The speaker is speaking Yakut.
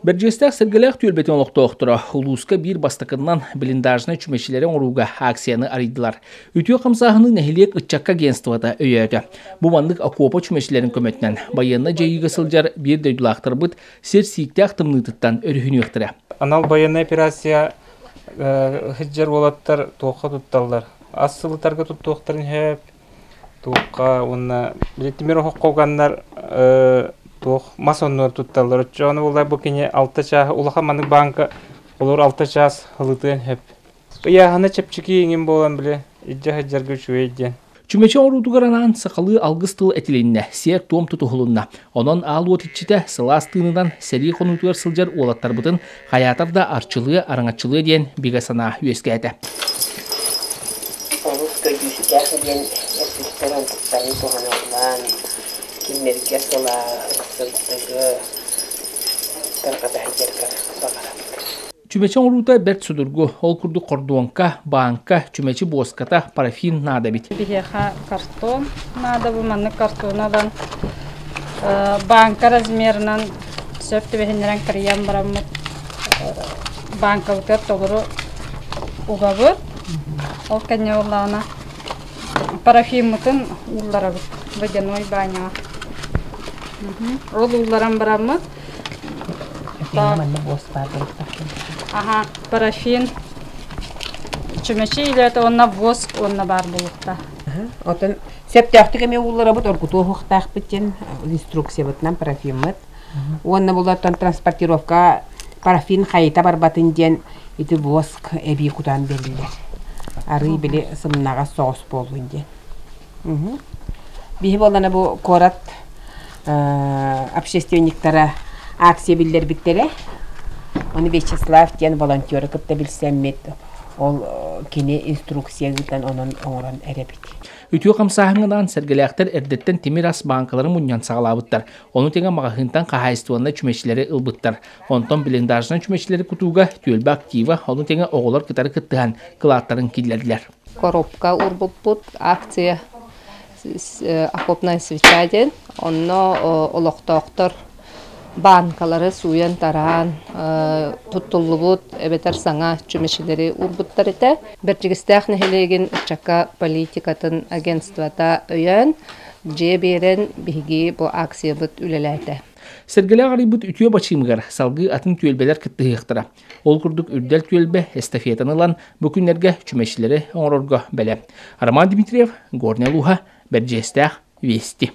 Бэрдьигэстээх Сэргэлээх түөлбэтин олохтоохторо улууска биир бастакыннан блиндажнай чүмэчилэри оҥорууга акцияны арыйдылар. Үтүө хамсааһыны нэһилиэк ыччакка агентствота өйөөтө. Бу маннык окуопа чүмэчилэрин көмөтүнэн байыаннай дьайыыга сылдьар биир дойдулаахтарбыт сир сииктээх тымныытыттан өрүһүнүөхтэрэ. Анал байыаннай операция сылдьар уолаттар туохха тутталлар? Ас сылытарга туттуохтарын сөп, туохха уонна тимир оһоххо уганнар туох мас оннугар тутталлар. Оччоҕуна буоллар бу кини алта чаас улахан маннык бааҥка олор алта чаас ылытыан сөп. Ыйааһына чэпчэки иҥин буолан били илдьэ сылдьарга үчүгэй диэн. Чүмэчи оҥоруутугар анаан сахалыы алгыс тыл этилиннэ, сиэр-туом тутуһулунна. Онон аал уот иччитэ сылаас тыынынан сэрии хонуутугар сылдьар уолаттарбытын хайаатар да арчылыа, араҥаччылыа диэн бигэ санаа үөскээтэ. Олус көдьүүстээх диэн эппиттэр онтуктарын туһаналлаан, кинилэргэ сылдьыгы тарҕата сылдьаргар баҕарабыт. Чүмэчи оҥоруута бэрт судургу, ол курдук хордуоҥка, бааҥка, чүмэчи буоската, парафин наада эбит. Биһиэхэ картон наада, бу маннык картону ылан бааҥка размерынан сөп түбэһиннэрэн кырыйан бараммыт бааҥкабытыгар толору угабыт. Ол кэннэ буоллаҕына парафиммытын уулларабыт водяной баняҕа. Ол уулларан бараммыт Аха, парафин чүмэчи илиэтэ уонна воск уонна баар буолуохтаах. Отон сөптөөхтүк эмиэ уулларабыт оргутуохтаахпыт диэн инструкциябытынан парафиммыт. Уонна булаттан транспортировка парафин хайыта барбатын диэн ити воск эбии кутан бэриллэр. Арыы били сымнаҕас соҕус буоллун диэн. Биһи буоллана бу куорат общественниктара акция биллэрбиттэрэ. Ону Вячеслав диэн волонтеры кытта билсэммит, ол кини инструкция ыытан онон оҥорон эрэбит. Үтүө хамсааһыҥҥанаан сэргэлээхтэр эрдэттэн тимир ас бааҥкаларын мунньан саҕалаабыттар. Ону тэҥэ маҕаһыынтан хаһаайыстыбаннай чүмэчилэри ылбыттар. Онтон блиндажнай чүмэчилэри кутууга түөлбэ актива, ону тэҥэ оҕолор кытары кыттыһан кылааттарын киллэрдилэр. Коробка уурбуппут акция окопная свеча диэн. Онно олохтоохтор банкалары сууйан-тараан туттуллубут эбэтэр саҥа чүмэчилэри уурбуттар этэ. Бэрдьигэстээх нэһилиэгин ыччакка политикатын агентствота өйөөн, дьиэ биэрэн биһиги бу акциябыт үлэлээтэ. Сэргэлээх арыйбыт үтүө бачыымыгар салгыы атын түөлбэлэр кыттыһыахтара. Ол курдук Үрдэл түөлбэ эстафетаны ылан бу күннэргэ чүмэчилэри оҥорорго бэлэм. Роман Дмитриев, Горнай улууһа, Бэрдьиэстээх, Вести.